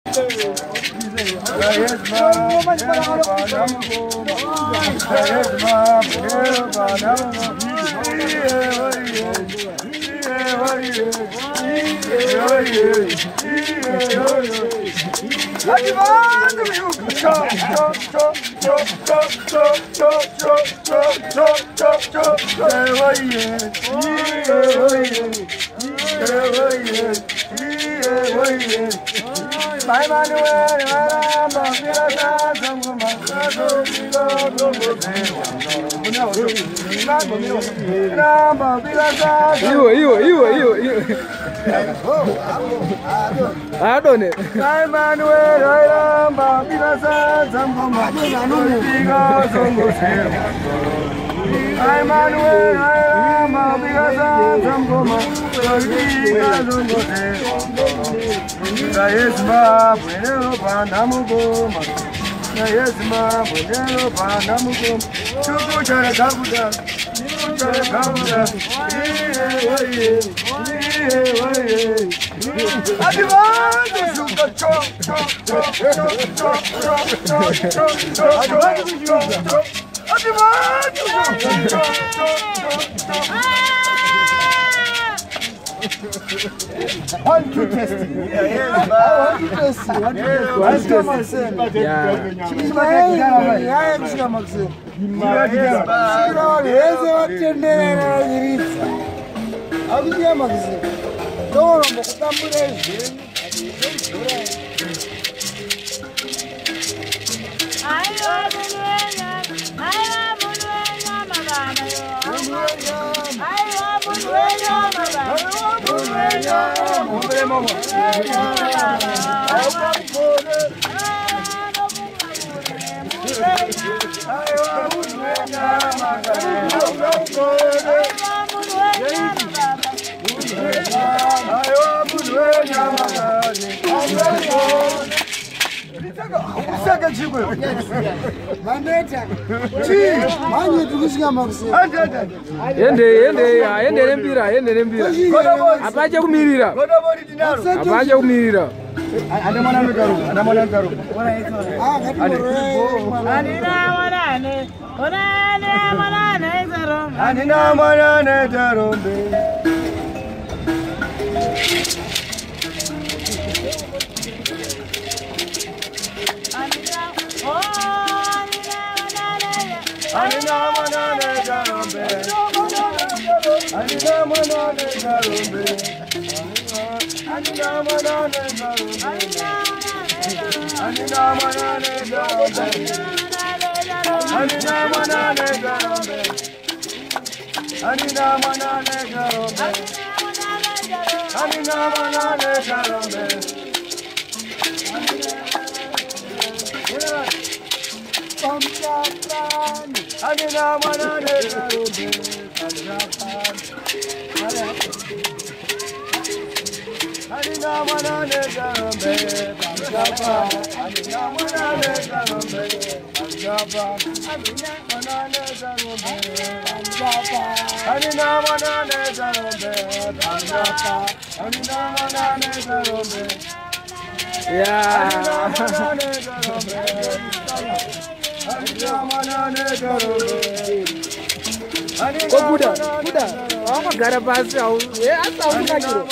Iwo. I don't know. One, two, testing. One, two, testing. Ende nembira. Apache kumirira. Kuda, kuda. Wakagara pasi asaunakiro.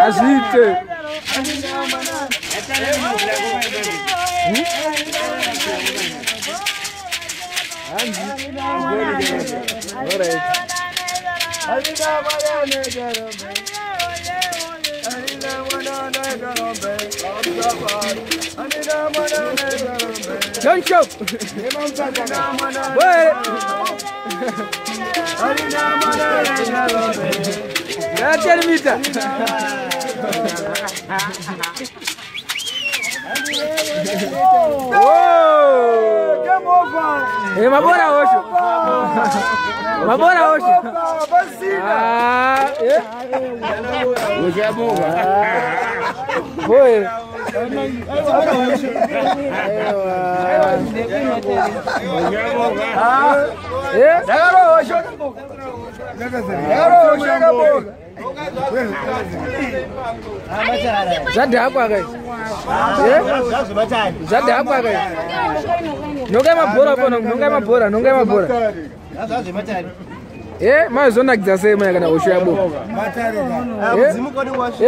Azviite. All right. Don't choke. Wait. 10 meters. Whoa! Game over. Hey, mabora osho. Mabora osho. Ah, yeah. Boy. Zvadhakwa kai. Zvadhakwa kai. Nongai mabhora pano, nongai mabhora, nongai mabhora. Mazonakidza sei maya kana hosho yabo?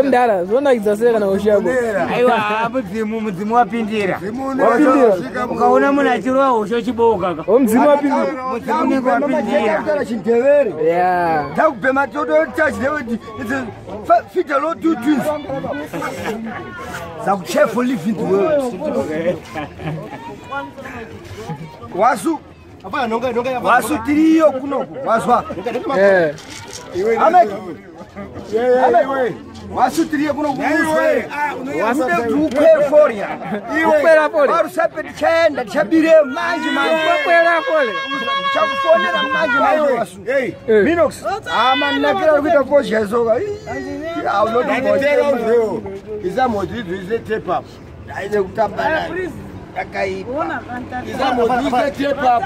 Mdara, zonakidza sei kana hosho yabo? Aiwa, mudzimu wapindira. Wapindira. Ukaona munhu achirova hosho chiboka ka. Mudzimu wapindira. Mudzimu unenge wapindira. Yeah. Takubhema toto touch the feed a lot two twins. Zakucheck for living the world. Wasu. Wasu tiriyo kunoku. Waswa. Amek. Wasu tiriyo kunoku. Wasu tukwera foria. Ukwera foria. Warusape tichaenda tichabire manje manje. Ukwera foria. Chakufonera manje manje wasu. Minox. Ama nakira kuita fosha isoka. Aunotitera Isamodzi ize tape up. Aide kutamba. Akaipa. Isamodzi ize tape up.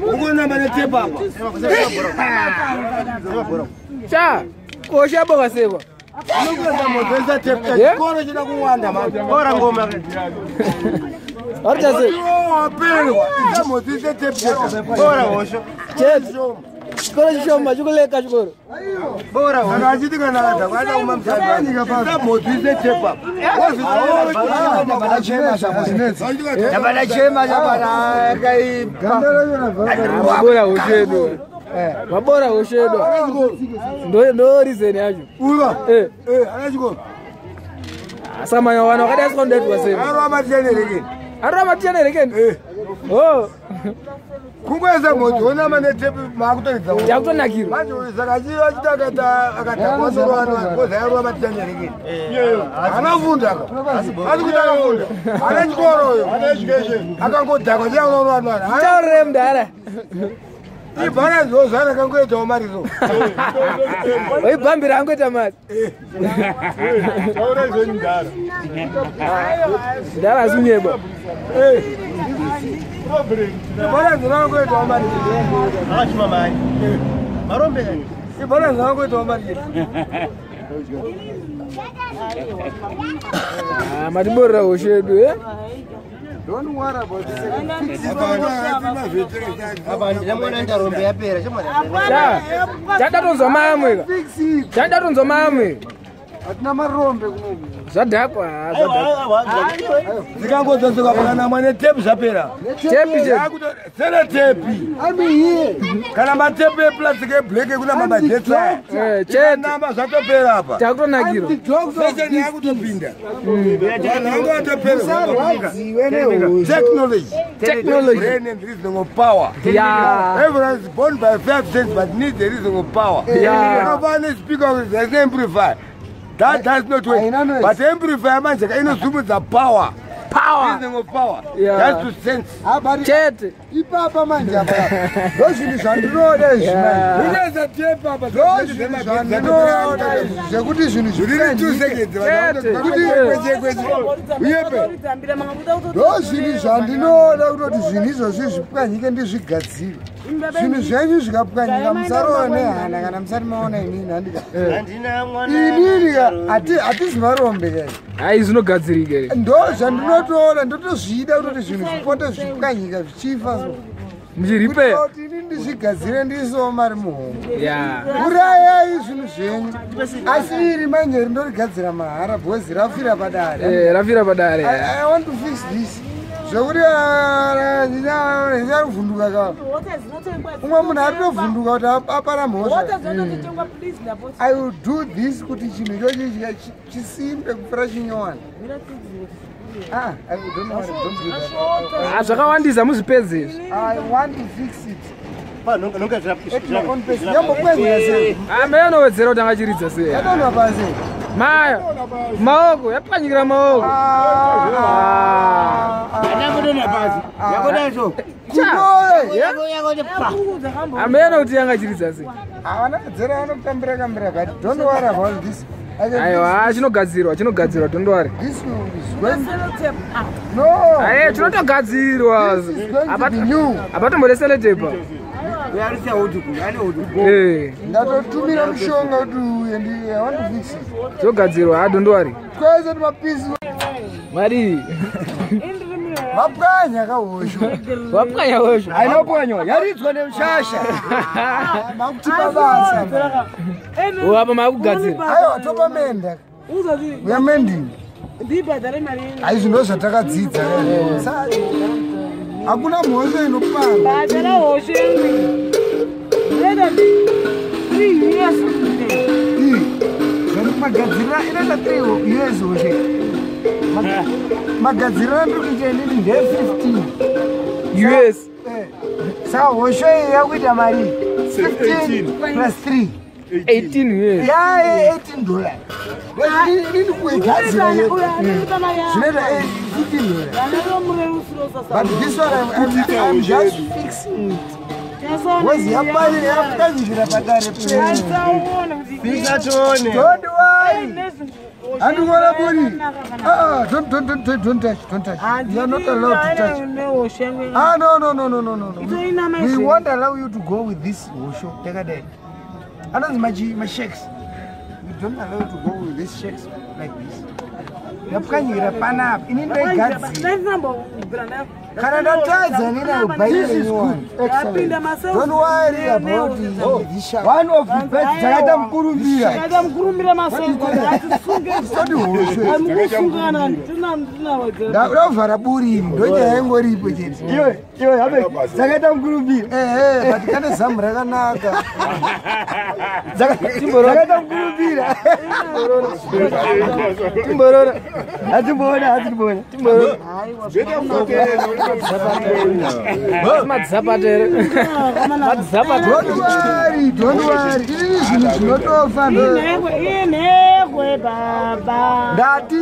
Ukona mane tape up. Cha. Kosha boka sebo. Unokona modzi ize tape. Chikoro chida kuwanda manje. Bora ngoma. Arita sei. Wapelwa. Isamodzi ize tape. Bora hosho. Chete. Chikoro chishoma chikuleka chikoro. Bora hosho. Saka achiti kana akadhakwa kuma musandanyika pa. Isamodzi ize tape up. Mabora hosho yedu. Mabora hosho yedu. Ndo reason yacho. Uva. Ana chikoro. Samanya wana wakadai sikondetwa sei. Arwa matianerekeni. Arwa matianerekeni. Oh. Kungweza modzi ona mane tepe makutoridza. Yakutonakirwa. Manje saka achita akadhakwa soro ano koza yarwa matianerekeni. Anafunda ka. Asi kuti akafunda. Ana chikoro uyo. Ana education. Akangodhakwa ndiye unoona vanhu. Taurire mudhara. Ibharanzi zvana akangoitawo mariso. Waibhambira angoita mari. Taura izvoni mudhara. Mudhara asi unyeba. Ibharanzi rangoitawo mari. Akachuma mari. Marombe kani. Ibharanzi rangoitawo mari. Matiborera hosho yedu eh? Don't worry about this. Chadatonzwa mayamwe ka. Chadatonzwa mayamwe. Hatina marombe kunoku. Zvadhakwa, zvadhakwa. Dzikangodzoka pakanamwa netepi zvapera. Tepi chete. Sere tepi. I'm here. Kana matepi eplastic eblack ekuna magetsi aya. Chete. Namba zvatopera apa. Takutonakirwa. Sesheni yakutopinda. Vanhu vanga vatopera. Musarwadziwe nehosha. Technology. Technology. Brain and reasoning of power. Yeah. Everyone is born by five sense but needs the reasoning of power. Yeah. Unofana speaker there's amplifier. That does not work. But amplifier manje inosumudza power. Power. Reasoning of power. Yeah. Just to sense. Chete. Ipapa manje apa. Ndozvinhu zvandinoda izvi manje. Unoisa tape apa. Ndozvinhu zvandinoda izvi zvekuti zvinhu Zviri 2 seconds. Chete. Kuti kweche kweche. Uyepe. Ndozvinhu zvandinoda kutoti zvinhu izvozvi zvipwanyike ndizvigadzire. Zvinhu zvenyu zvikapwanyika musarova nehana kana musati maona inini handika. Inini hatisi marombe kai. Hai zvinogadzirika ere. Ndo zvandinotoona ndotozvida kutoti zvinhu zvipote zvichipwanyika zvichifa so. Muchiripeya. Kuti ini ndizvigadzire ndiisewo mari muhomwe. Yeah. Urayai zvinhu zvenyu. Asi iri manje rindorigadzira mahara bhozi rafira padare. Rafira padare. I want to fix this. Zvekuti ndichavhunduka ka. Umwe munhu aritovhunduka kuti apara mhosva. I will do this kuti chinhu ichochi chisimbe kupfuura chinyowani. I don't worry, don't do that. Zvakawandisa muzvipedze izvi. I want to fix it. At my own pace. Yambopwanyika sei? Maya unowedzera kuti angachiridza sei? Yadonha pasi. Maya. Maoko, yapwanyikira maoko. Ameno kuti yangachiridza sei? Havana kudzera vanokutambira kambira but don't worry about this. Aiwa, chinogadzirwa, chinogadzirwa, don't worry. This is going No. Aye, chinotogadzirwa. This is going to be new. Apatombode sellotape. Eh, Ndatotumira mushonga kuti uye ndi I want to fix it. chogadzirwa, don't worry. Kwese mapisi Mari. mapwanya kahosho. Wapwanya hosho. Ainopwanywa yaridzwa nemushasha. Makutipa basa. Apa makugadzira. Aiwa topa menda. We are mending. Aizvi ndo zvatakadzidza. Hakuna mhosva inopanga. Bhadhara hosho yangu. Leda 3 years. Magadzirira inoita 3 years hosho. Magadzirira ndiri kuita inini nde 15 US. Saka hosho iyi yakuita mari 15 plus 3 18 years. Ya $18. Inini kuigadzira zvinoita $15. But this one I'm just fixing it. Because yapanyikira padare penyu. Don't worry. Andikuona buri. Don't touch, don't touch. You are not allowed to touch. Ah, no. We won't allow you to go with this hosho. Takadai. Anonzi mashakes. We don't allow you to go with these shakes like this. Yapwanyikira panapa. Ini ndoigadzira. Kana ndatadza nina ubhaire nyowani. Don't worry about this shark. One of the best dzakaita mukurumbira. Takaita mukurumbira masongo atisunge. Tisati hosho. Amukusungana tina Ndavhara buri iri ndonyaya ingoripo chete. Iwe habe dzakaita mukurumbira. Ehe, but kane zamu rakanaka. Dzakaita mukurumbira. Timborora. Hatimboona. Timborora. Madzapata. Madzapata. Don't worry. Inini zvinhu zvinotofa Inhekwe baba. ndati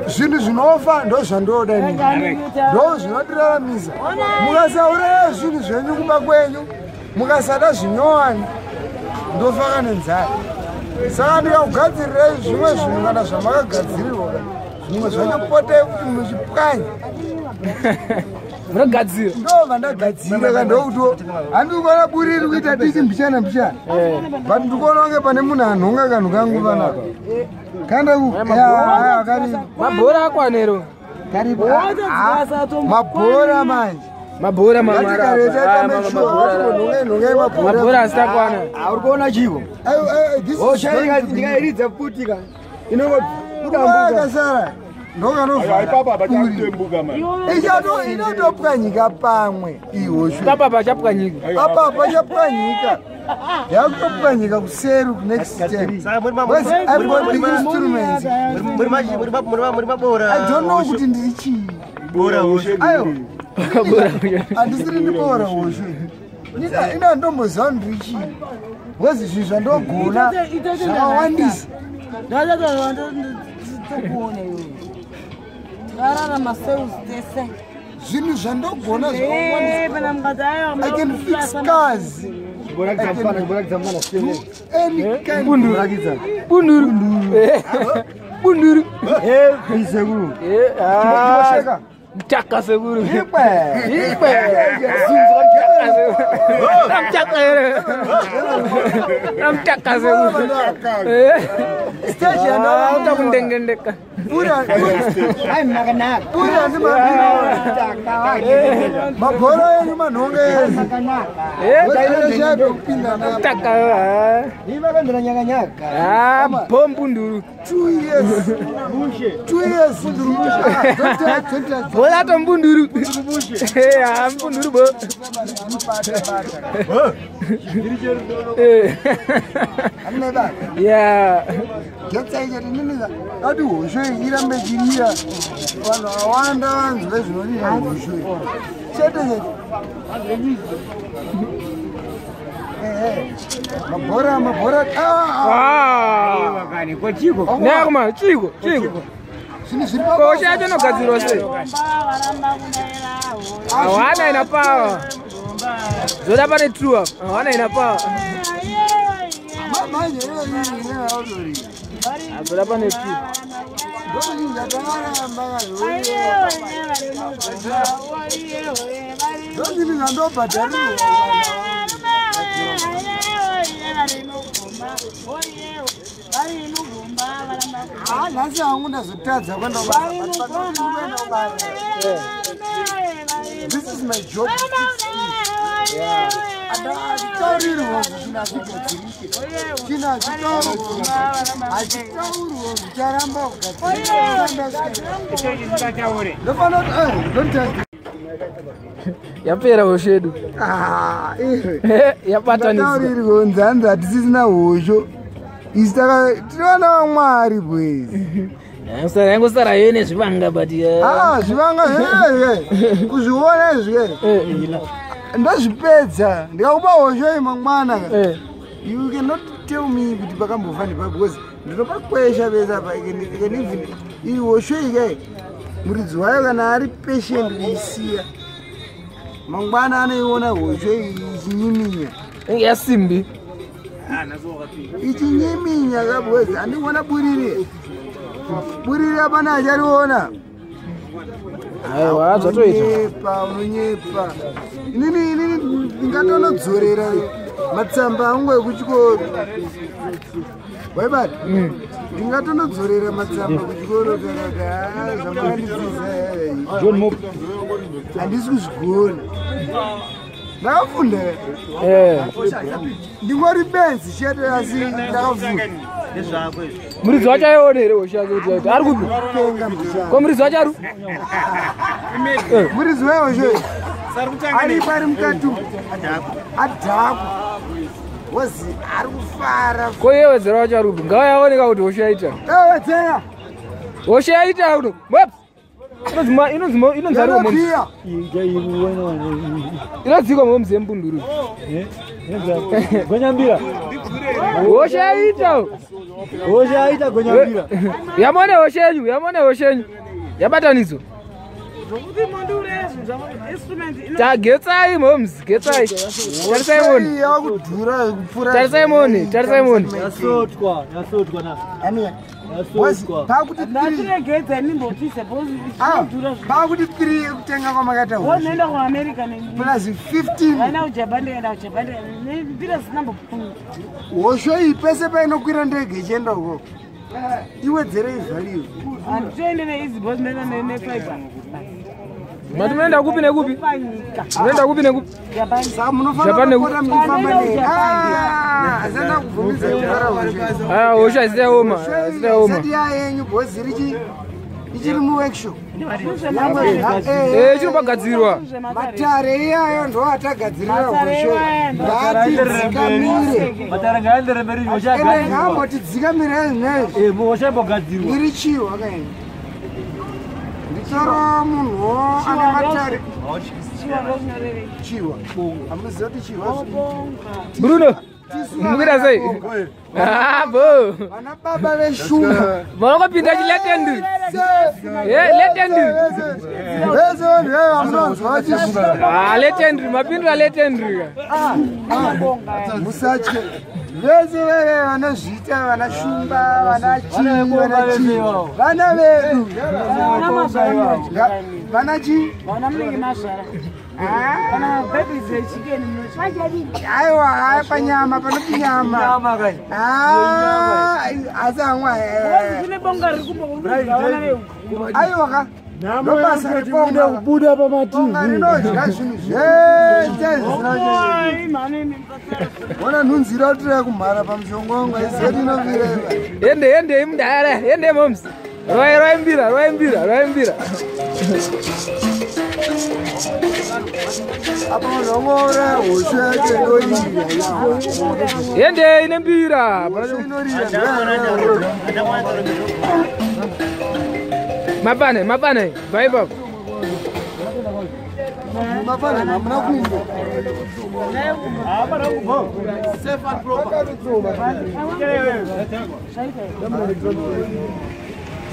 zvinhu zvinofa ndo zvandoda inini. Ndo zvinotiraramisa. Mukasauraya zvinhu zvenyu kumba kwenyu, mukasada zvinyowani, ndofaka nenzara. Saka ndikakugadzirirai zvimwe zvinhu kana zvamakagadzirirwa, zvimwe zvacho potai kuti muchipwanya. Munogadzira. Ndobva ndagadzira kandokuti handikuona buri iri kuita diki mbichana mbichana. But ndikuona kunge pane munhu anhonga kanhu kangu panapa. Kanda karipo. Mabhora akwanero. Karipo. Mabhora manje. Mabhora mabhora asitakwana. Uri kuona chiko? Hosha ndikairidza futi ka. Inongodambuka. Ndokanovhara. Inotopwanyika pamwe ihosho. Apa pachapwanyika. Apa pachapwanyika. Yakutopwanyika kuseri next step. Because I've got the instruments. I don't know kuti ndiri chii. Ayo. Handisiri ndibora hosho. Ina ndomboziva ndiri chii. Because zvinhu zvandogona zvakawandisa. Zvinhu zvandogona zvakawandisa. I can fix cars. I can do any kind of Bunduru. Bunduru. Sekuru. Mtaka sekuru. Ikwe. Ikwe. Namtaka here. Namtaka sekuru. Stage yandaona utakundengendeka. Ai makanaka. Buri handi mabhora enyu manhonga ese. Kupinda Mtaka. Imakandira nyakanyaka. Ah, bombunduru. 2 years. 2 years. Don't touch, don't touch. Bhola to mbunduru. Eh, ah, mbunduru bo. Eh. Hamuna baba. Yeah. Getsaita ati hosho iyi irambe ichirira vanhu vakawanda vanzwe zvinorira hosho iyi chete chete. Ehe, mabhora mabhora. Ah. Kochiko. Nakuma, chiko, chiko. Zvinhu zviri Hosho yacho inogadzirwa sei? Hawana ina power. Zoda pane true up. Hawana ina power. Manje iyoyi. Apera pane 2. Nhasi hangu ndazotadza kuenda kubasa. This is my job. Hatitaurirwo zvinhu hazvigadzirike. Chinhu hachitaurwo zvicharamba kugadzirika. Ndofanira kuti yapera hosho yedu. Yabatanidzwa. Taurirwo nzanzi hatisisina hosho. Isi tiri vana vaMwari bwezi. Yangosara yene nezvivanga but zvivanga kuzviona izvi ndozvipedza ndikakupa hosho iyi mangwana. You cannot tell me kuti pakambofa nepa because ndinopakwesha pese apa. Even iyi hosho iyi kai muridzi wayo kana ari patient kuisiya mangwana anoiona hosho iyi ichinyiminya yasimbi ichinyiminya ka because handikuona buriri buriri apana achariona. Aiwa zvatoita. Unonyepa. Inini ndingatonodzorera matsamba angu ekuchikoro. Waibata? Ndingatonodzorera matsamba kuchikoro kana zvamakandidzidza. Handisi kuzvigona. Ndakafunda. Ndingori benzi chete asi ndakafunda. Muridzi wacho aiona here hosho yake kuti yaita ari kupi? Ko muridzi wacho ari? Muridzi wehosho aripo ari mukati adhakwa wozi ari kufara. Ko iye wedzera wacho ari kupi? Ngavayaoneka kuti hosho yaita. Wedzera hosho yaita uno. Inonzi ari momzi. Inodzikwa momzi yemupunduru. Gonyambira. Hosho yaita. Hosho yaita gonyambira. Yamone hosho yenyu, yamone hosho yenyu. Yabatanidzwa. Tagetsai moms, getsai. Tarisai moni. Tarisai moni, tarisai moni. Yasotwa, yasotwa na. Amiya. Pakuti pakuti 3 kutenga kwamakaita hosho. Unoenda kuAmerica neni. Plus 15. Vaina kuJapan ndikaenda kuJapan ndira zisina mbopfunga. Hosho iyi pese painokwira ndege ichienda ukoko. Iwedzerei value. Handitoende neizi because ndinoenda nefiber. Mati munoenda kupi nekupi? Munoenda kupi nekupi? Saka munofanira kupota muchifamba nei. Asana kubvumidza kugara hosho. Ah, hosho haisati yaoma, haisati yaoma. Isati yayenyu because ichiri muworkshop. Chinopagadzirwa. Matare iyayo ndo atagadzirira hosho. Ngatidzikamire. Matare ngaenderere mberi hosho yagadzirwa. Ngambotidzikamire nezvi. Hosho imbogadzirwa. Iri chiwa kaini. Nditoro munhu ane matare. Chiwa. Hamuzivi kuti chiwa. Bruno. Mukuita sei? Ah, bo. Vana baba veshumba. Vanongopinda chiletendi. Letendi. Vese vanhu vaya vamunonzwa vachisvika. Ah, letendi, mapindura letendi. Musatye. Vese veve vanozviita vana shumba, vana chii, vana chii. Vana vedu. Vana chii? Vana munenge mazvara. Kana babies echicken munochi. Aiwa, panyama, panoti nyama. Asi amwe. Kune bonga riri kumbokurudzira vana vehuku. Aiwa ka. Ndobasa Muda kubuda pamativi. Rinodya zvinhu zvese zvisina. Ona nhunzira tiri kumhara pamushonga wangu aizeti inobireva. Ende ende imudara, ende moms. Rwai rwai mbira, rwai mbira, rwai mbira. Apa vanhu vangoora hosho yacho inorira. Ende ine mbira. Hosho inorira. Mapane, mapane, bva ipapo. Mapane hamuna kumbo. Hapana kumbo. Safe and proper.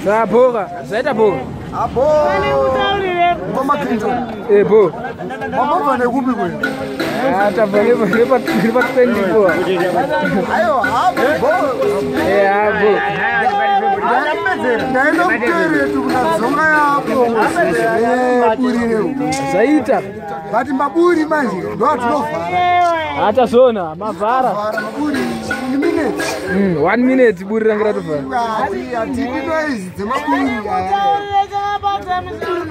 Zvaboka, zvaita boka. Abo. Ngoma Clinton. Eh, bo. Mambobva nekupi kwenu? Ah, tabva nepa 24. Aiwa, abo. Eh, abo. Ndaenda kutoilet kunadzonga yapo. Buri Zvaita. But maburi manje ndo atinovhara. Hatazona, mavhara. Vhara maburi in minutes. 1 minute buri ranga ratovhara. Hatidi noise dzemaburi. Utaurire chakabata musoro.